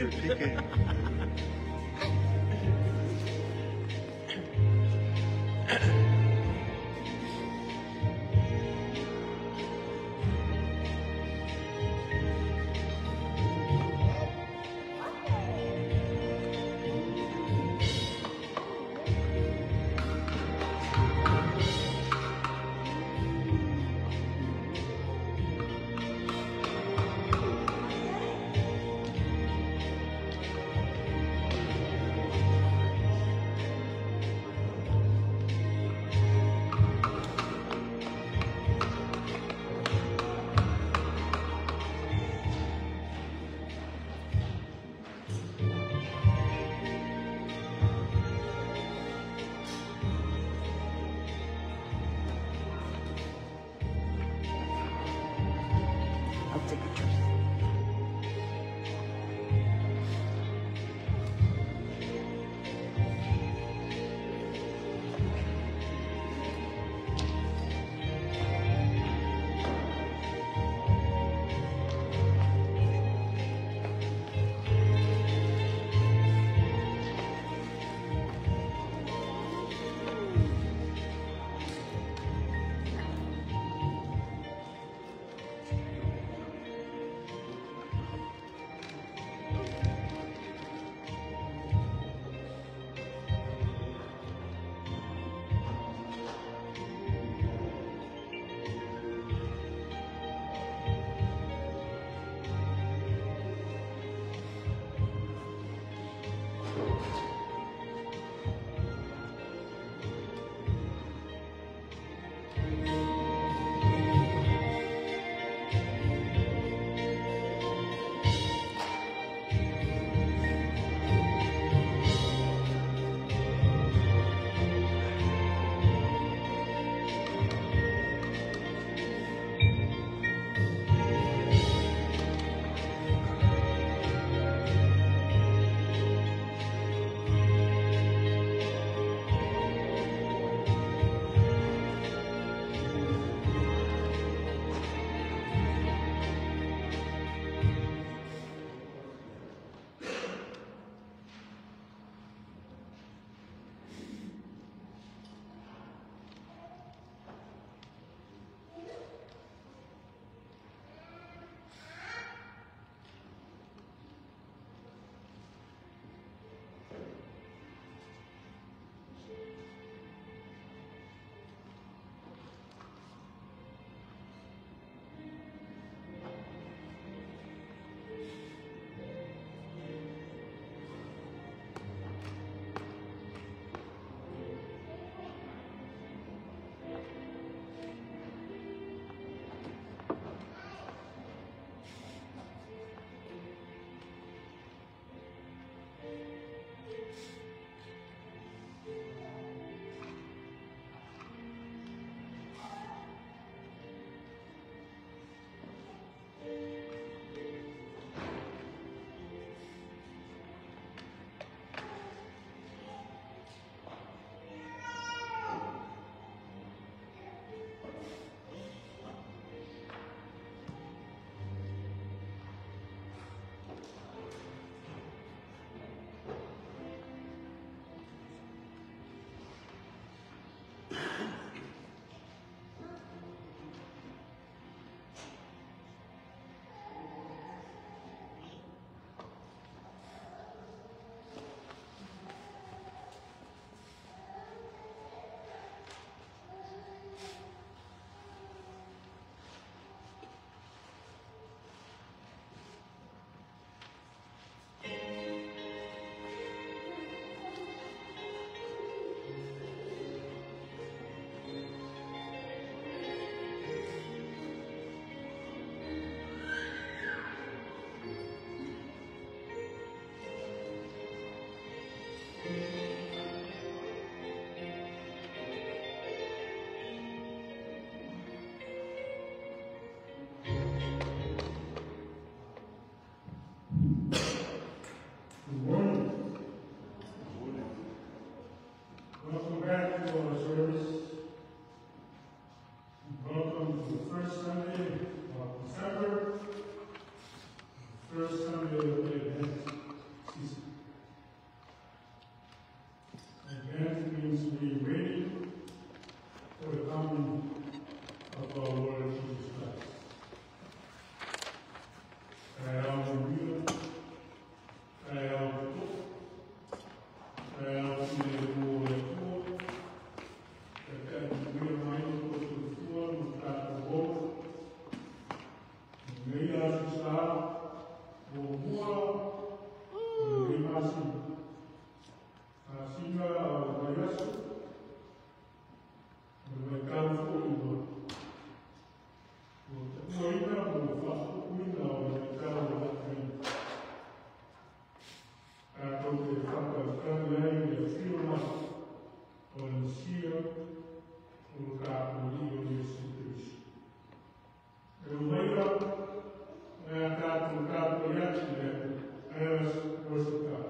Critiquing. I'll take pictures. Good morning. Welcome back to our service. Welcome to the first Sunday of December, the first Sunday of the Advent. for the coming of our Lord Jesus Christ. Taeao manuia, taeao totoa, taeao filemu o le Atua, taitai manuia mai lo outou soifua ma tatou ola. I lenei aso sa, muamua o lenei masina, masina o le vaiaso, o le vaitau foi ua ta'uaina ma ua faapupuina o le vaitau o le afaina. Tatou te faatalitali ai i le afio mai o le Mesia o lo tatou Alii o Iesu Keriso. E omaia o le a tatou tapuai atu i le Atua. Let us worship God.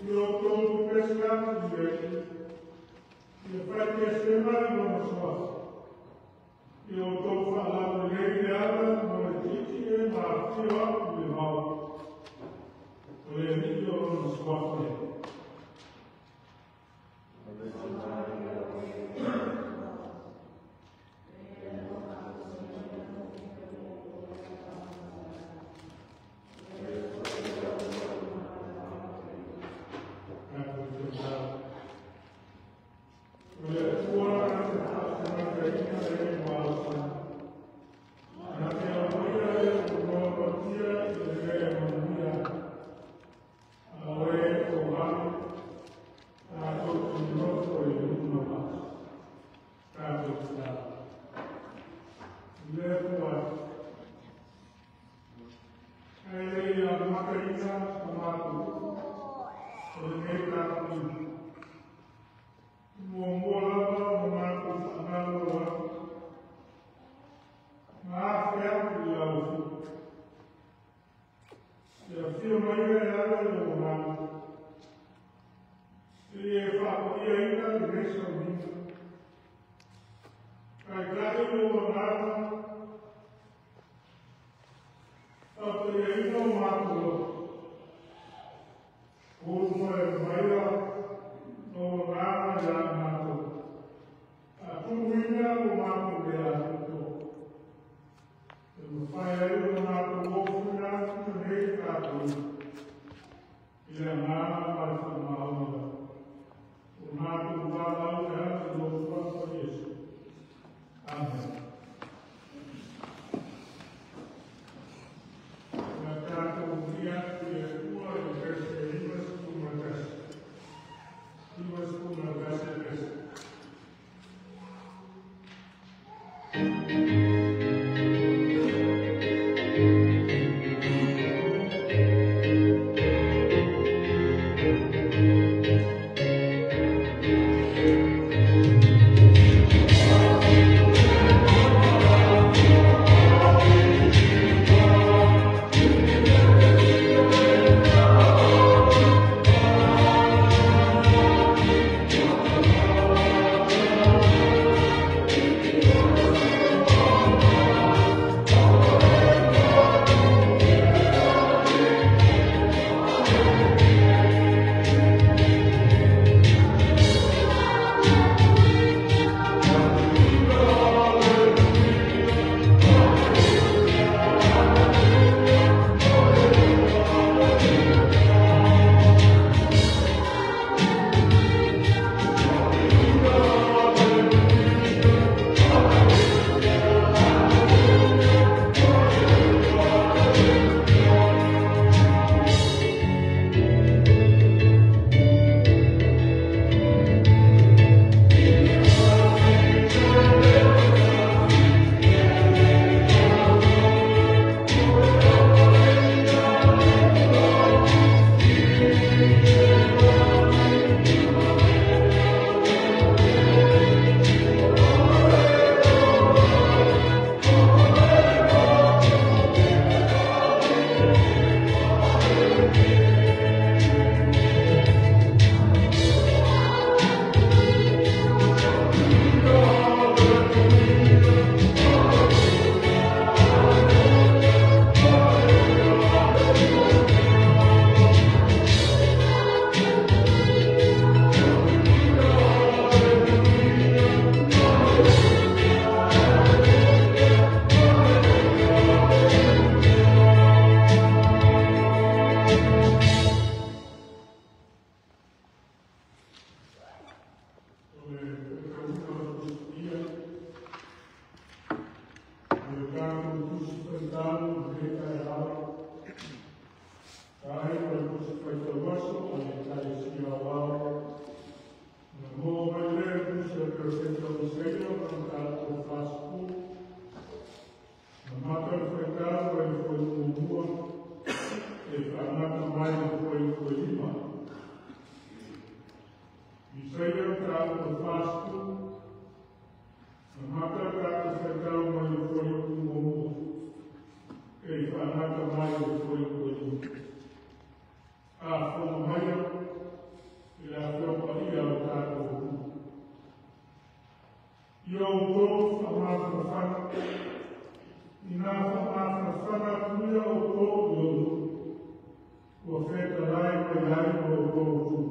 Ia outou pepesi atu i le Alii, ia faitese mai lona suafa. Ia outou faalaulelei le ala mo le tietie ma afifio atu i le Maota. O le Alii o lona suafa lea. Tatou tatalo. O le Atua na te faatamataina e ma alofani. Na te aumaia e o noapatia i le mea e manuia ai. A o e o vale, tatou te nonofo i luga ma. Tatou tatalo. I le Atua, ae le i amataina sa matou o lenei tapuaiga. Muamua lava ona matou faamalo atu ma afe atu i lau afio. E afio mai e ala i lou agaga. E le faapa'iaina lenei sauniga. Taitai lou agaga faapa'iaina o matou loto. Ulufale maia lou agaga ia matou. Faatumuina lo matou le atoatoa. E mafai ai ona matou ofuina atu lenei tapuaiga. I le agaga ma le faamaoni lava. O matou valaau e ala i lou suafa Iesu. Amen. O le tatou atu i le Atua i le verse 51. Isaia mataupu 40, amata le tatou faitau mai le fuaiupu 1 e faagata mai le fuaiupu 5. Faafofoga maia i le Afioga Paia o tatou Atua. Ia outou faamafanafana, ina faamafanafana atu ia outou i lou nuu, ua fetalai mai ai ma outou Atua.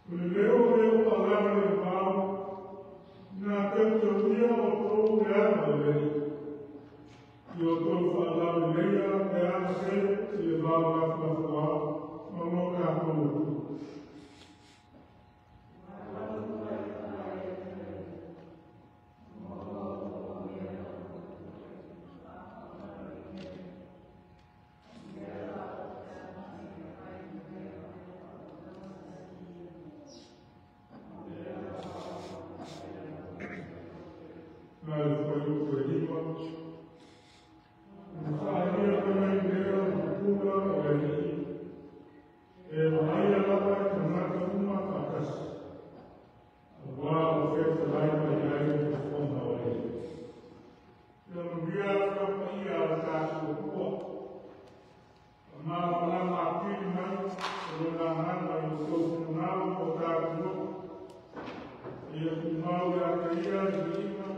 O le leo lea ua alaga i le vao, na teuteulia outou le aga o le Alii. Ia outou faalauleleia le aga tele i le vao lafolafoa ma lo tatou Atua. Ma le fuaiupu 5. Ona faaalia mai lea o pupula o le Alii, e vaaia lava i tagata uma faatasi, aua o fetalai mai ai le fofoga o le Alii. Ia manuia Afioga Paia a le tatou Atua, faamalamalama atili mai o Lona Agaga i outou finagalo ma o tatou loto, ia tumau ia te Ia le viiga,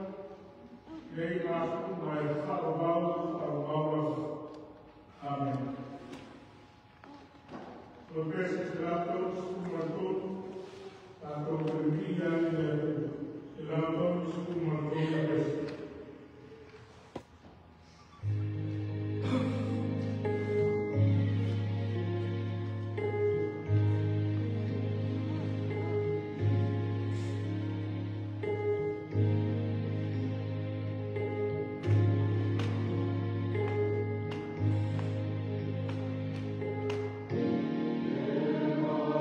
nei ma aso uma e faavavau, faavavau lava. Amene. O le pese 133, tatou te viia ai le Atua. 133 pese. E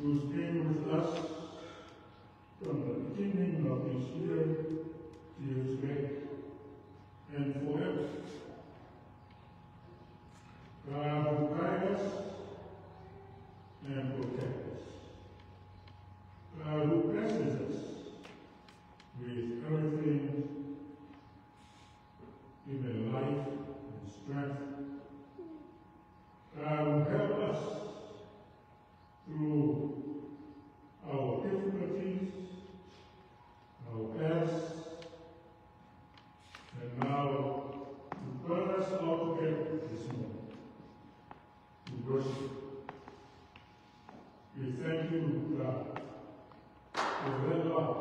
who's been with us from the beginning of this year till today and forever. God who guides us and protects us. God who blesses us with everything in their life and strength. God who help us through our difficulties, our past, and now to brought us all together this morning to worship. We thank you, God, for that love,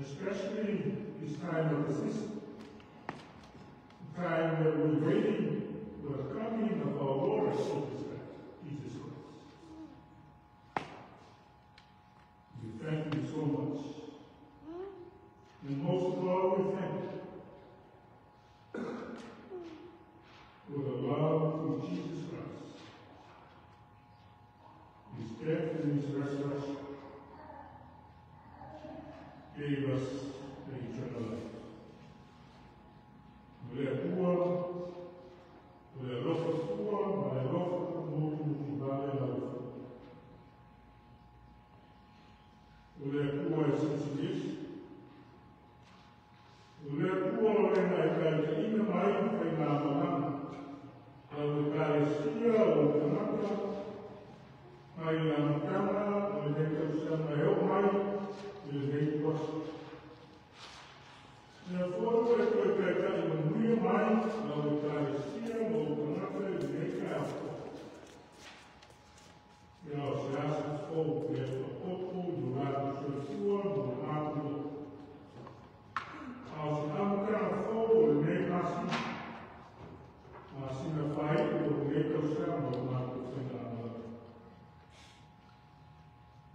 especially this time of the season, the time that we're waiting for the coming of our Lord Jesus Christ. We thank you so much. And most of all, we thank you for the love through Jesus Christ, His death and His resurrection gave us the eternal life. O le Atua, o le alofa fua, ma le alofa motumotu vale lau. O le Atua e silisili. O le Atua o le na e taitaiina mai ma faigamalaga. Lau Ekalesia o tagata mai le amataga o lenei tausaga e oo mai i lenei aso. Lea foi ua e toe taitai manuia mai lau Ekalesia ma ou tagata i lenei taeao. Ia o se aso fou e faaopoopo i lo latou soifua ma lo latou ola. A o se amataga fou o lenei masina, masina faaiu o lenei tausaga o matou faigamalaga.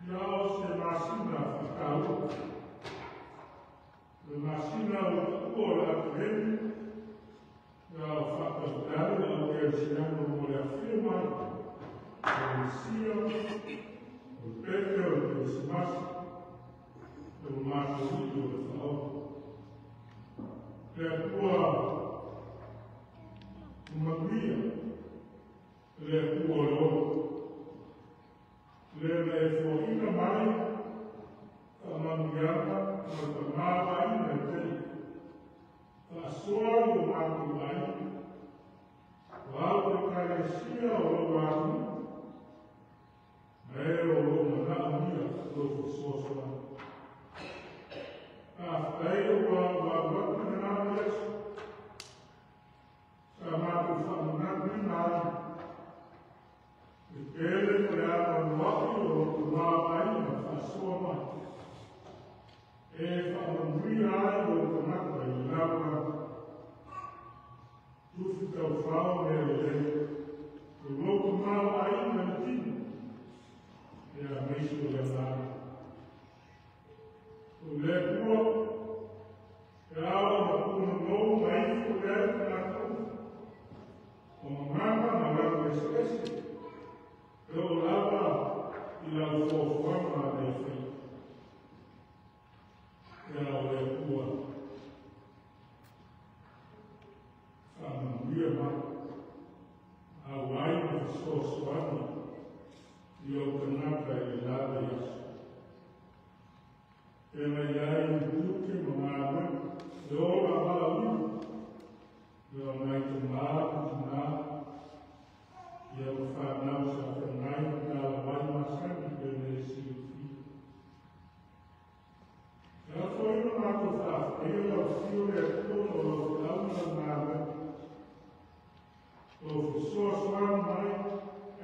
Ia o se masina faataua, le masina ua taua o le Apereli, ia o faatalitali le au kerisiano mo le afio mai o le Mesia, o le pete o le Kerisimasi, e ua matou alii o le Faaola. Le Atua o manuia, le Atua o le ola, le na e foaiina mai faamanuiaga ma le tamaoaiga i tai. Faasoa i o matou aiga, o au Ekalesia o lou atunuu, ma e o loo manaomia lou fesoasoani. Faafetai ua alu atu lena vaiaso sa matou faamanatuina ai le tele ma le anoanoai o lou tamaoaiga faasoa mai e faamanuia ai lou tagata i le lalolagi. Tufi taufao mea lelei, o lou tamaoaiga i le tino, ia aemaise o le agaga. O le Atua, e ao ona punonou ma ifo i ai tagata uma, o gagana ma lago eseese, e oo lava i lau fuafuaga le faia. Ia o le Atua, faamanuia mai, auai ma fesoasoani i ou tagata i le lava i aso. Feagai ai i tiute ma galuega, le ola valaauina, ia o nai tamā ma tinā, ia ma fanau sa feagai ma talavai masani pei ona e silafia. E afoina matou faafetaia lau afio le Atua ma lau feau ma lau galuega. Lou fesoasoani mai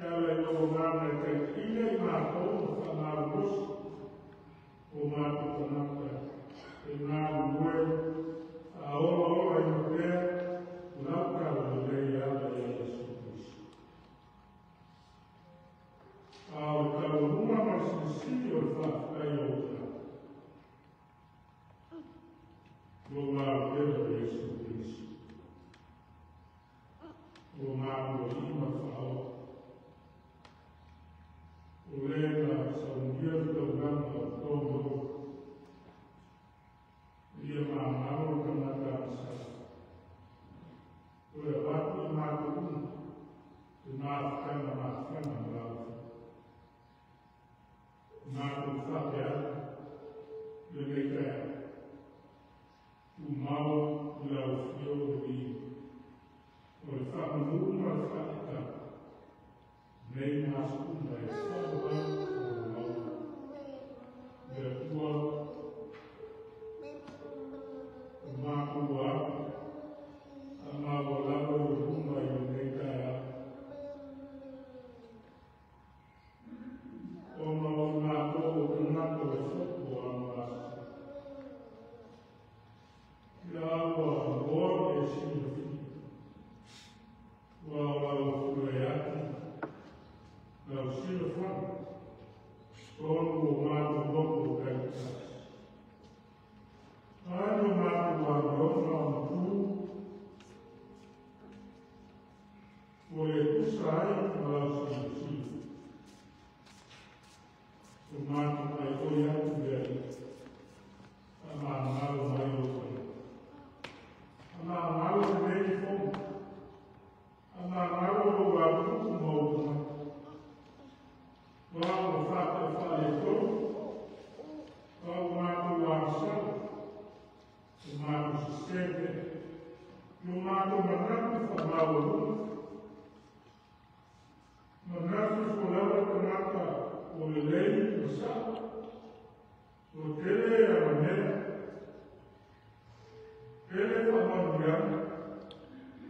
e ala i lou agaga e taitaiina i matou ma faamalolosi o matou tagata e galulue faaolaolaina pea lau talalelei e ala ia Iesu Keriso. A o le taualuga ma le silisili o le faafetai a ou tagata, lou aotele o Iesu Keriso, o matou Alii ma le Faaola. O le na saunia le taulaga o tonu ia magalo le tagata agasala. O le avatu i matou uma le mafutaga mafana ma lau Afioga. Matou faapea atu lenei taeao, tumau i lau Afioga le viiga, o le faamanu ma le faatatau, nei ma aso uma e faavavau faavavau. Le Atua o matou alo a maualalo i luma i lenei taeao, ona o matou o tagata o le fotu o anogase. Ia ua moa e silafia, ua o lau afio e ati, lau silafaga, tonu o matou motu o taitasi. Ai o matou amioga ona tu, ua le tusa ai ma lau silasila. O matou aioi atu le Alii, faamagalo mai ou tagata. Faamagalo lenei fono. Faamagalo lou atunuu ma ou tagata. Ua ua faatofaaletonu, ua ua matou agasala, o matou sese, i o matou manatu faamaualuga. Manatu folauga tagata o lelei ma sa'o, ua tele ana mea, tele faamanuiaga,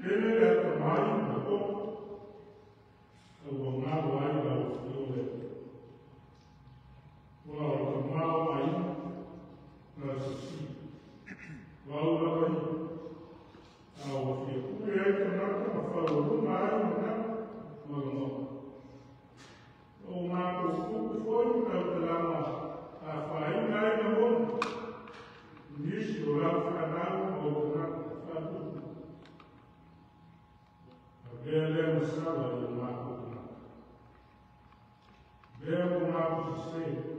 tele le atamai ma toto, a ua galo ai lau Afioga le Atua. Ua o le tamaoaiga ma le sisi, ua au lava ia, a ua fia pule ai tagata ma faualuga ai manatu ma lagona. O matou upu foi ma tautalaga afaina ai lagona, nisi o lau fanau ma ou tagata faatupu. Avea lea masala i o matou tagata. Lea ua matou sese,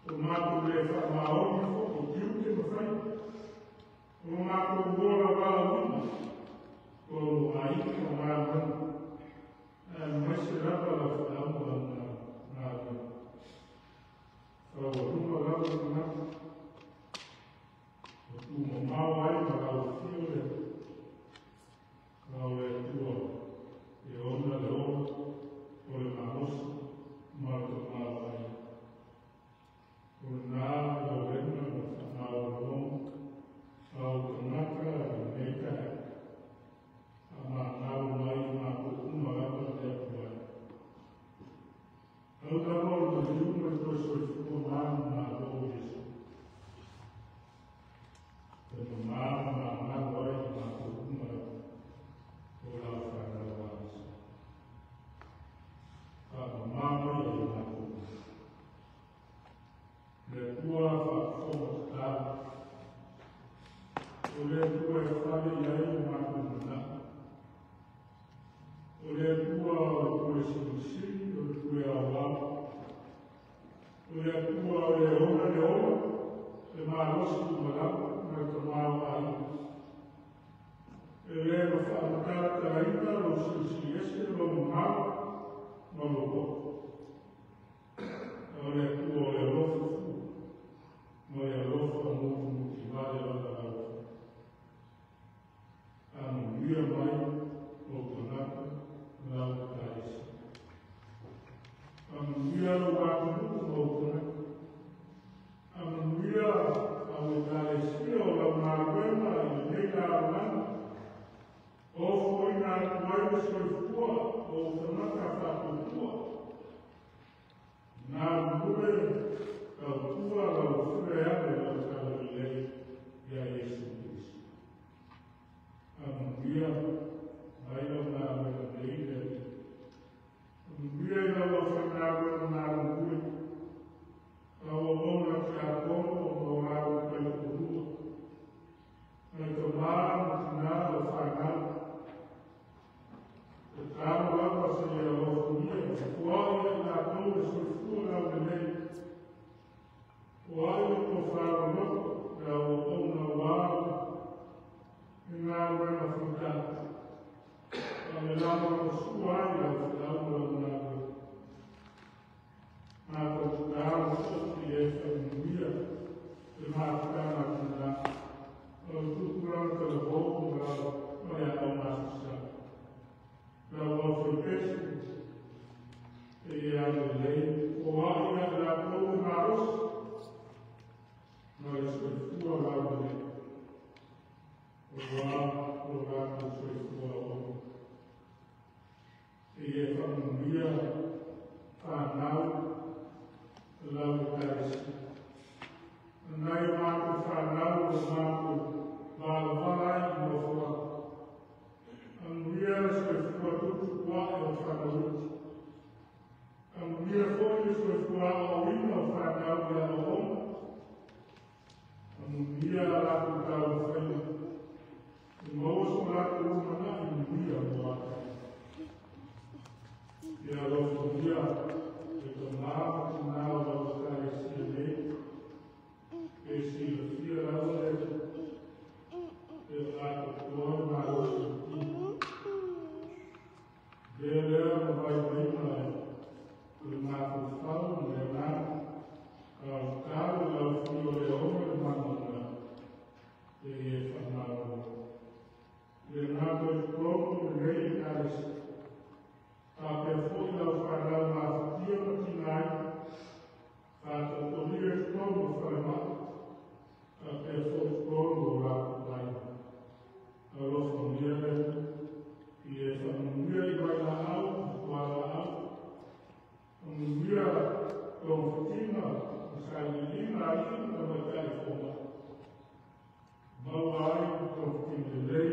o matou le faamaoni foi i tiute ma faiva. O matou ola valaauina, tonu aiga ma galuega, aemaise lava lau feau ma lau galuega. Faualuga lava tagata, o tumamao ai ma lau afio le Atua. Lau le Atua e ona le ola, o le malosi ma le tamaoaiga. O lena galuega ma faamaualuga au tagata i lenei taeao. Faamagalo mai i matou uma lava le Atua. Au lava o le maliu ma le toe soifua manumalo o Iesu. E mamā ma magalo ai i matou uma lava o lau fanau agasala. Faamamā mai i matou uma. Le Atua faafofoga tatalo. O le Atua e fale i ai o matou manao. O le Atua o le pule silisili, o le pule aoao. O le Atua o le ona le ola, le malosi uma lava ma le tamaoaiga. E le faamatalamatalaina lou silisili ese, lou mamao ma lou poto. O le Atua o le alofa fua, ma le alofa mutumutivale lava lau Afioga. Amanuia mai ou tagata ma lau Ekalesia. Amanuia lou atunuu ma ou tagata. Amanuia au Ekalesia o lau galuega i lenei lalolagi. Ofoina atu ai le soifua o ou tagata faatuatua. Galulue tautua lau Afioga e ave lau talalelei ia Iesu Keriso. Amanuia mai lau galuega nei le Alii. Amanuia i lau aufaigaluega galulue, lau auauna tiakono ma o latou taitoalua, nai tamā ma tinā o fanau. Tatalo lava seia alofagia ma foai ai lagolagosua ai lau feau ma lau galuega. Matou tatalo foi ia e faamanuia le mafutaga a tina o le tupulaga talavou ma le aoga Aso Sa. Lau aufaipesu e ia agalelei, foai ia i latou le malosi ma le soifua laulelei, aua lo latou soifua auauna. E ia faamanuia fanau lau Ekalesia. Nai o matou fanau o matou valavala ai i nofoaga. Amuia le soifua tuputupuae o fanau iti. Amuia foi le soifua aoaoina o fanau i aoaoga. Amuia a latou taumafaiga. E maua so latou lumanai manuia mo ate. Ia alofagia le tama ma tina o lau Ekalesia nei. E silafia lava le e o atoatoa le malosi o le tino. Lea lea ma vaivaiga o le mafaufau ma le agaga, a o tatalo i lau afio le ona le mana o e e faamalo. Le agaga i totonu o lenei Ekalesia. Faapea foi lau fanau mafatia ma tigaina, faataotolia i totonu o falemai, faapea foi totonu o latou aiga. Alofagia le Atua, ia e faamanuia i vailaau ma fualaau, faamanuia togafitiga ma sailiiliga a alii ma tamaitai fomai. Maua ai togafitiga lelei,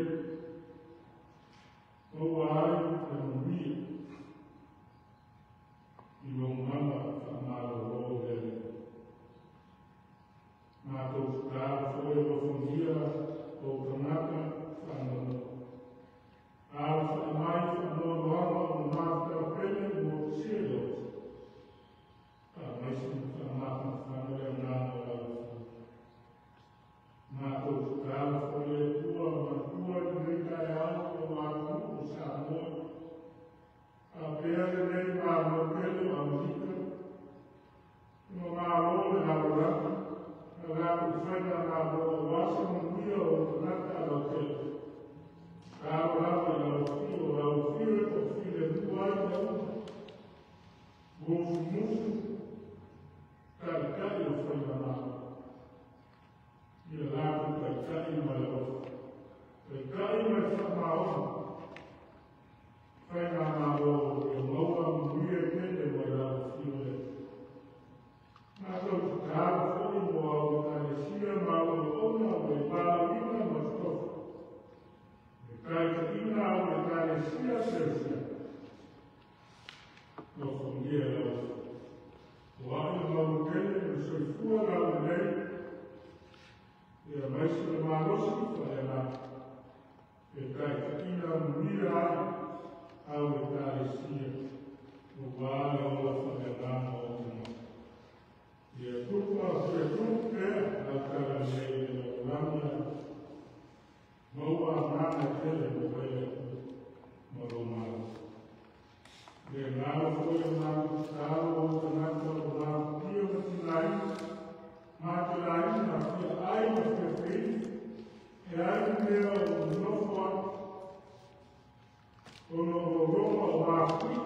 maua ai le manuia i lou mana faamalolo le Alii. Matou tatalo foi alofagia ou tagata faanono. Alafai mai faanoanoaga o le mafutalapele ua otesia i oti. Faamaise ma faamafanafana le agaga o lau Afioga. Matou tatalo foi le Atua manatua i lenei taeao o atunuu o Samoa. Faapea lenei Malo tele o Amerika, ma malo le lalolagi, na latou faigamalo aua se manuia o tagata lautele. Tatalo lava i lau afio e toafilemu ai mea uma. Musumusu taitai o faigamalo. Ia latou taitai ma le alofa. Taitai ma le faamaoni. Faigamalo ia maua manuia tele mai lau afio le Atua. Matou tatalo foi mo au Ekalesia ma au auauna ua e valaauina ma totofi. E taitaiina au Ekalesia kerisiano. Alofagia lau Afioga. Foai le maulutele ma le soifua laulelei, ia maise le malosi faaleagaga. E taitaiina manuia ai au Ekalesia, aua le ola faaleagaga o tagata. Ia tupu ma toe tupu pea lau talalelei i le lalolagi atoa. Maua agaga tele mo oe le Atua ma lou malo. Le agaga foi o matou tatalo o tagata o mafatia ma tigaina, matelaina, fia ai ma fia feili, e ai le mea o nonofo ai, ona o lologa o mafui,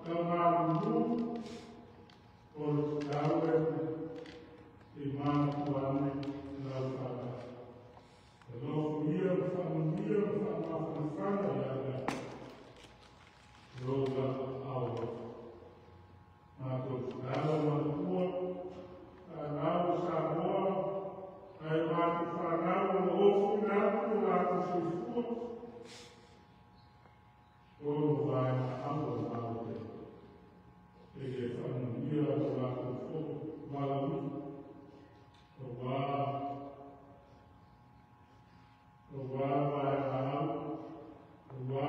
taumalulu, o le tatalo le Atua, e manatua ane lau faavae. Alofagia ma faamanuia ma faamafanafana ia i latou. Lou lava aao alofa. Matou tatalo manatua, fanau o Samoa, nai o matou fanau o lo o ofoina atu lo latou soifua, o lo vaega au o le Malo tele. E ia faamanuia lo latou foi valaauina, aua vaega au, aua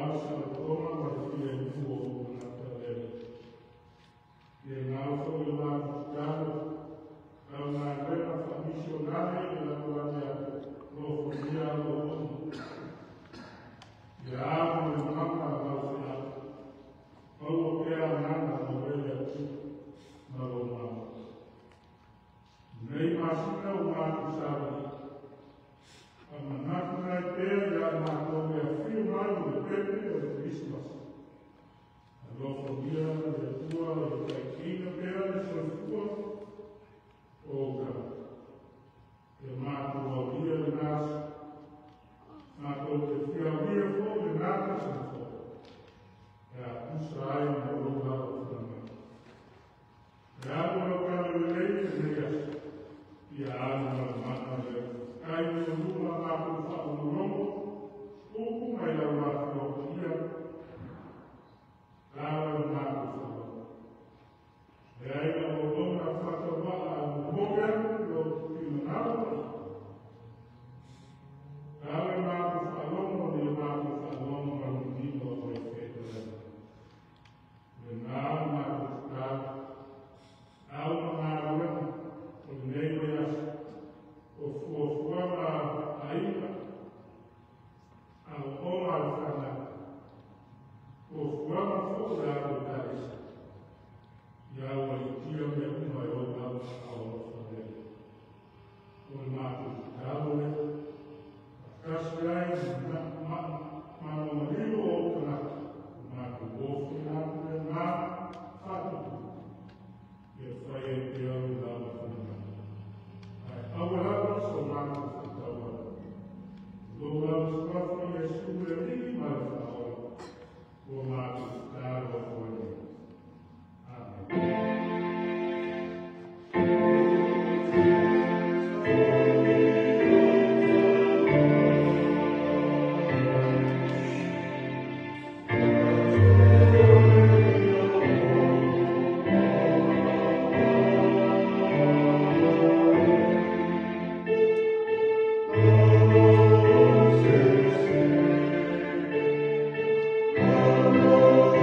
tusa ai ma lou lava finagalo. E alu lau talalelei i lenei aso, ia alu ma le mana lea. Tai o luma matou faalogologo, upu mai lau Afioga Paia, lava le matou faaaloalo. Leai lau auauna faatauvaa e momoli atu lou finagalo paia. Lava le matou faalogo ia matou faalogo ma le manino o oe fetalai. Lena le matou tatalo, au ma galuega o lenei vaiaso, o fuafuaga a aiga, aoaoga a le fanau, fuafuaga foi a le Ekalesia, ia aualiitia mea uma e ou lava aao alofa lea. O le matou tatalo lea, faatasi ai ma manomalilo o ou tagata, o matou ofi atu le agaga faatupu, ia fai ai pea lou lava finagalo. Ae aua lava so matou faatauala. Lou lava suafa Iesu le Alii ma le Faaola, ua matou tatalo atu ai nei. Amen. Oh,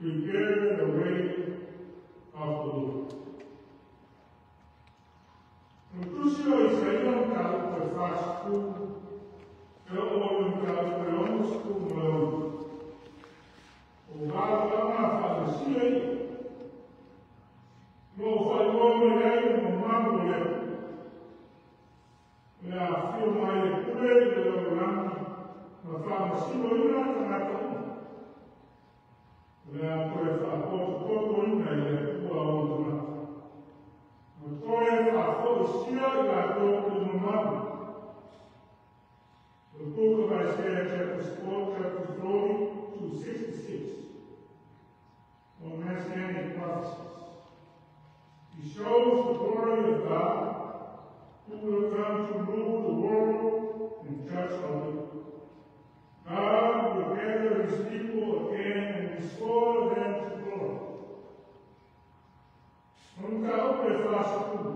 Prepare the way of the Lord. Tusi o Isaia mataupu e 40, e oo i le mataupu e 66. O valavaga faalasia ia, lo o faailoa mai ai le mamalu o le Atua, o le afifio mai e pule i le lalolagi ma faamasinoina tagata uma. O le a toe faapotopotoina i le Atua ona tagata, ma toe faafoisia i latou i le mamalu. The book of Isaiah, chapters 4, chapter 40 to 66, on Messianic prophecies. He shows the glory of God, who will come to rule the world and judge all people. God will gather his people again and restore them to glory. O mataupu e 40,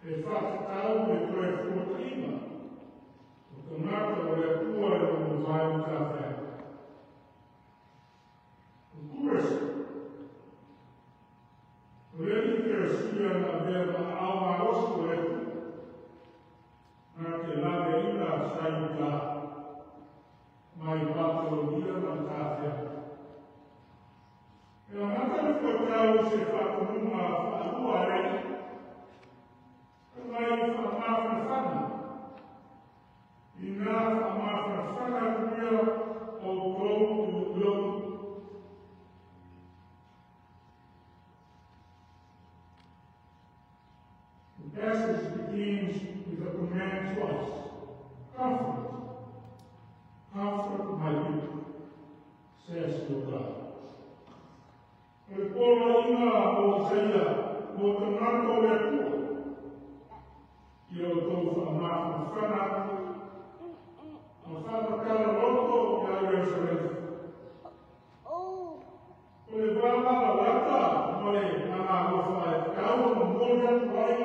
e faatatau le toe fuataiga o tagata o le Atua e lona vae matafeaga. O Kuresi, Avea ma aao malosi o le Atua, na te laveaiina sa Iuta mai Papelonia ma le tafeaga. E amata le fuaitau i se faatonuga faalua a le Alii, fai mai, Faamafanafana, ina faamafanafana atu ia outou i lou. The passage begins with a command to us. Comfort, comfort my people, says your God. O le poloaiga o Isaia mo tagata o le Atua, ia outou faamafanafana atu ma faamatala loto ia Ierusalema. O le valalalata ma le agaalofa e tatau ona momoli atu ai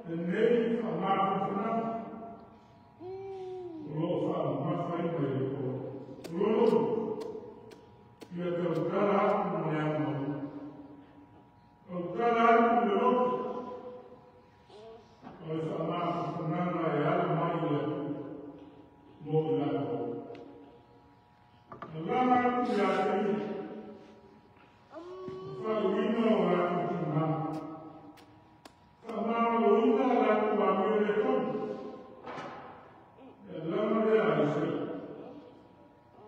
lenei faamafanafanaga o lo o faamamafaina i le o lona ia tautala atu ma le agamalu, tautala atu le loto o le faamafanafanaga e ala mai i le Atua mo i latou. Alaga atu ia te ia faauiga o latou tina, faamagaloina latou amio le tonu. E alaga lea a Isaia.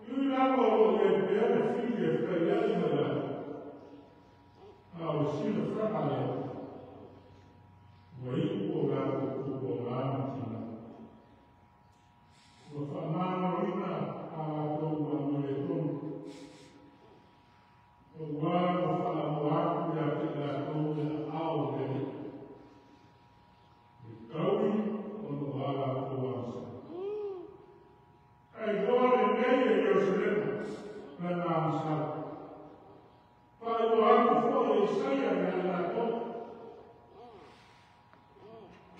Iui lava o lo o i ai pea le fili e fetaiai ma i latou, a o le silafaga a le Atua, ua iu o latou tupuaga ma tina. Ua faamagaloina a latou amio le tonu. Aua ua faamoa atu ia te i latou le aao o le Alii, e taui ona o a latou agasala. Ae iloa lenei e Ierusalema lana agasala. Faailoa atu foi e Isaia ia i latou.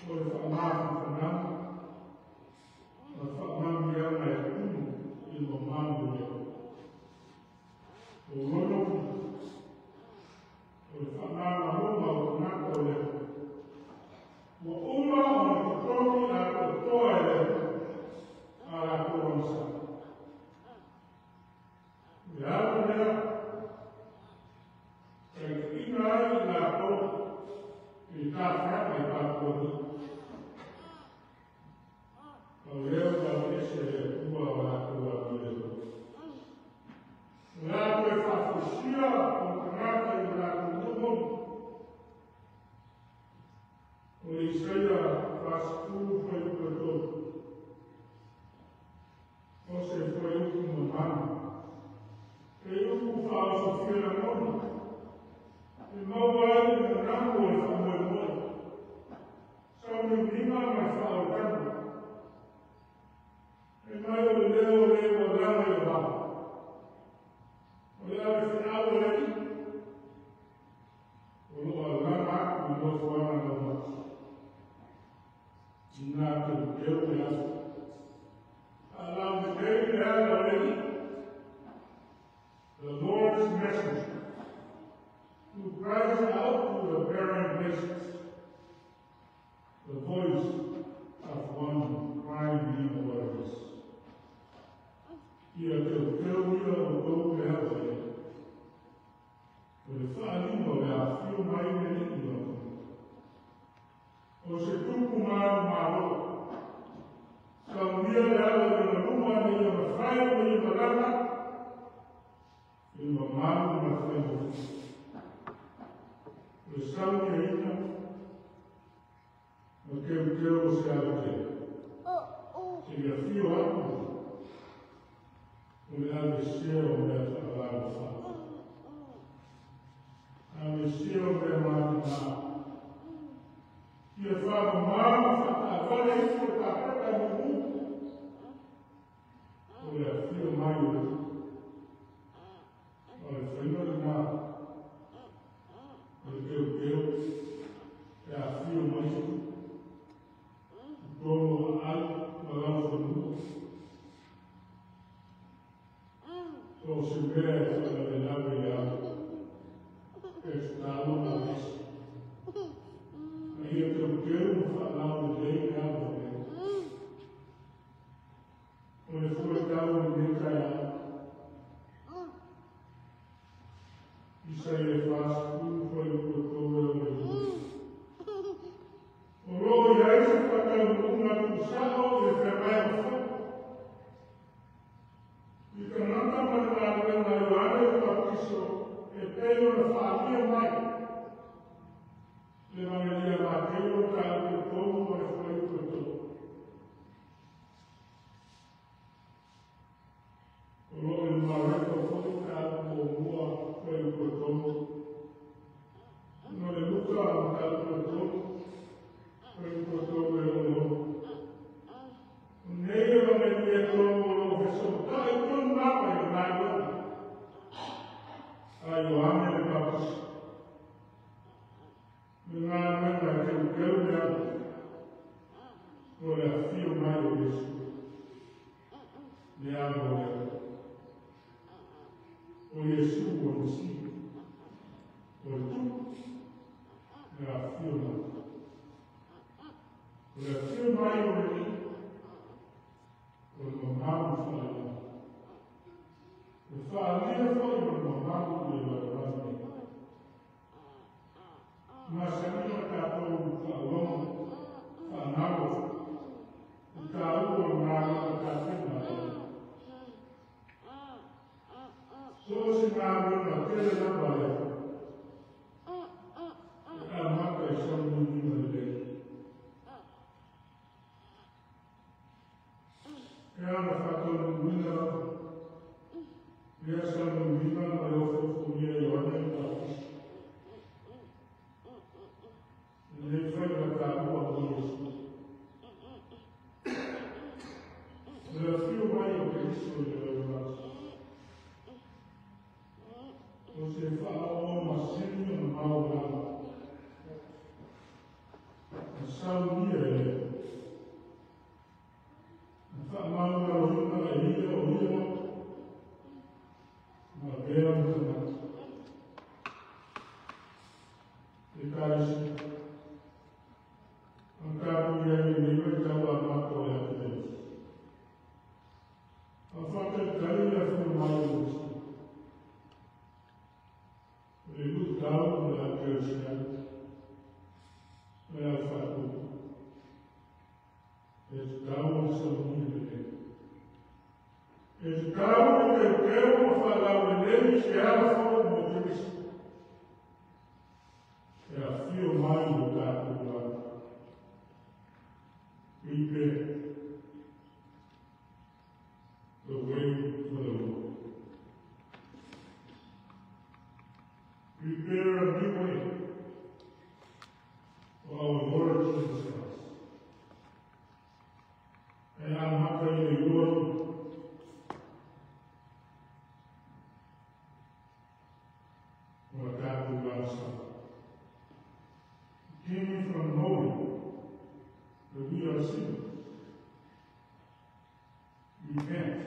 O le faamafanafanaga ma le faamanuiaga e tumu i le mamalu o le Atua. O lona uiga, o le faamagaloga o tagata o le Atua, ua uma ona totogi atoatoa e le Atua a latou agasala. O le ala lea taitaiina ai i latou i le tafeaga i Papelonia. O lea ua aveese e le Atua o latou amio le tonu. O le a toe faafoisia o tagata i o latou nuu. O le Isaia 40 fuaiupu e 3. O se fuaiupu mamalu. E upu faaosofia lagona. E maua ai le manamu o le faamoemoe, sauniuniga ma le faaolataga. E mai o le leo o le ua laga i le vao. O le ave feau a le Alii, o lo o alaga atu i nofoaga laumati. Ina teuteu le aso. Faalaulelei le ala o le Alii. The Lord's messenger, who cries out to the barren places, the voice of one crying in the wilderness. Ia teuteu ia outou le ala o le Alii. O le faaaliga o le afio mai le Alii i lona. O se tupu manumalo. Saunia le ala i ona luma ina ia mafai ona ia malaga i le mamalu ma le faigofie. O le sauniaina ma teuteu o se alatele. Seia afio atu o le avesea o mea faaalaalafaga. Avesea o mea matina. Ia faamama ma faataavale ifo le kapeta mumu. O le afio mai o le O le faiga lena o le teuteu e afio mai se tupu i totonu o aai ma laufanua. So o se mea e faalavelave i le ala, e tatau ona aveese. Isaia 40 fuaiupu e 3 e oo i le 5. O lo o i ai se faataunuuga tuusao i le feagaiga fou i tagata ma le galuega a Ioane le Papatiso e pei ona faaalia mai le Evagelia a Mateo mataupu e 3 ma le fuaiupu e 3. O lo o i le Mareko foi mataupu muamua fuaiupu e 3. Ma le Luka mataupu e 3 fuaiupu e 3 e oo i le 6. O nei Evagelia e 3 o lo o fesootai tonu lava i le galuega a Ioane le Papatiso. Le galuega e teuteu le ala mo le afio mai o Iesu, le alo o le Atua. O Iesu o le Mesia, o le Tupu, le afio mai. O le afio mai o le Alii, o le mamalu faale-lagi. E faaalia foi o le mamalu i le lalolagi nei. Masani ona tatou faalogo, faanalo, i taua o le galuega tapena a le Alii. So o se galuega tele lava a le Atua e amata i sauniuniga lelei. E ana faataunuuina lava lea sauniuniga ma le ofuofugia e Ioane le Papatiso. Lenei faiva taua mo Iesu. O le afio mai o Keriso i le lalolagi, o se faaoaoga masini ona maualalo na saunia e le Atua. Na faamaualaloina e ia o ia lava ma avea ma tagata. Ekalesia, a tatou i ai i lenei vaitau amata o le Ateveneti. A faatalitali le afio mai o le Mesia. O le luitau ma le au kerisiano ma le au faatuatua. E tatau ona saunia lelei. E tatau ona teuteu ma faalaulelei se ala fou mo Keriso e afio mai i o tatou lagi. Prepare the way for the Lord. Prepare a new way for our Lord Jesus Christ. E amata i le iloaina o la tatou lagasa. It came from knowing that we are sinners. Repent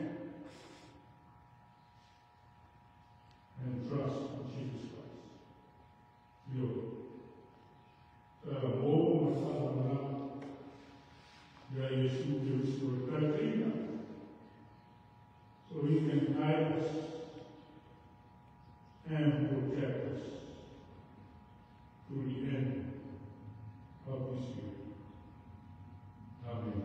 and trust in Jesus Christ. Ioe. Talavou ma faalagolago ia Iesu Keriso e taitaiina, so he can guide us and protect us to the end of this year. Amen.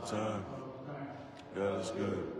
time. God is good.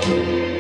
Thank you.